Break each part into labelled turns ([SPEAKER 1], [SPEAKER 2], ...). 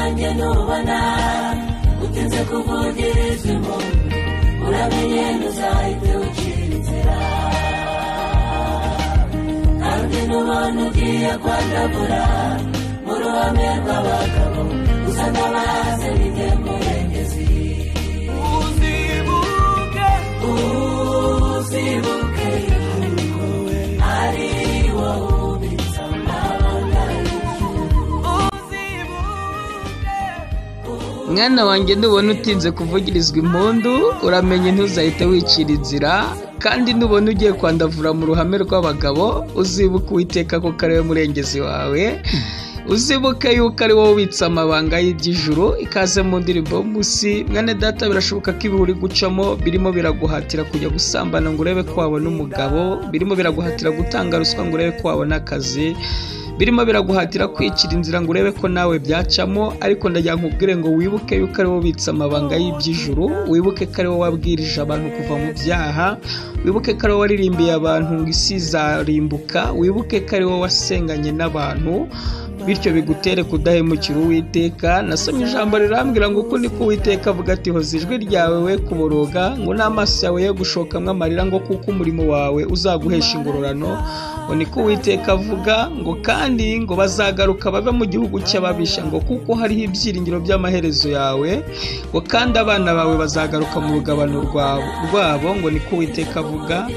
[SPEAKER 1] Wanjye, nubona utinze kuvugirizwa impundu, uramenye ntuzahite ucira inzira. Kandi nubona ugiye kwandavura mu ruhame rw'abagabo, uzanabaze ninjye murengezi.
[SPEAKER 2] Uzibuke,
[SPEAKER 1] uzibuke yuko ari wowe ubitse amabanga y'ijuru.
[SPEAKER 2] Uzibuke.
[SPEAKER 3] Mwana wanjye, nubona utinze kuvugirizwa impundu, uramenye ntuzahite wicira inzira. Kandi nubona ugiye kwandavura mu ruhame rw'abagabo, uzibuke Uwiteka ko ari we murengezi wawe, uzibuke yuko ari wowe ubitse amabanga y'iby'ijuru. Ikaze mu ndirimbo y'umunsi, mwene data. Birashoboka ko ibihe uri gucamo birimo biraguhatira kujya gusambana ngo urebe ko wabona umugabo, birimo biraguhatira gutanga ruswa ngo urebe ko wabona akazi, birimo biraguhatira kwicira inzira ngo urebe ko nawe byacamo. Ariko ndagira nkubwire ngo wibuke yuko ari wowe ubitse amabanga y'iby'ijuru, wibuke ko ari wowe wabwirije abantu kuva mu byaha, wibuke ko ari wowe waririmbiye abantu ngo isi izarimbuka, wibuke ko ari wowe wasenganye n'abantu, bityo bigutere kudahemukira Uwiteka. Nasomye ijambo rirambwira ngo uku niko Uwiteka avuga ati: "Hoza ijwi ryawe we kuboroga, ngo n'amaso yawe ye gushokamo amarira, ngo kuko umurimo wawe uzaguhesha ingororano," ngo niko Uwiteka avuga. Ngo kandi ngo bazagaruka bave mu gihugu cy'ababisha, ngo kuko hariho ibyiringiro by'amaherezo yawe, ngo kandi abana bawe bazagaruka mu rugabano rwabo, ngo niko Uwiteka avuga.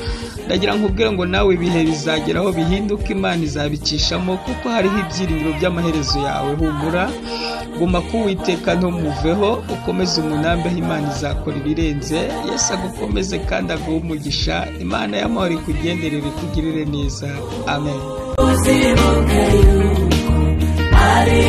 [SPEAKER 3] Ndagira nkubwire ngo nawe ibihe bizageraho bihinduka, Imana izabicishamo kuko hariho ibyiringiro by'amaherezo yawe. Humura, guma ku Uwiteka, ntumuveho, ukomeze umunambeho, Imana izakora ibirenze. Yesu agukomeze kandi aguhe umugisha. Imana y'amahoro ikugenderere, ikugirire neza. Amen.
[SPEAKER 1] Uzibuke yuko ari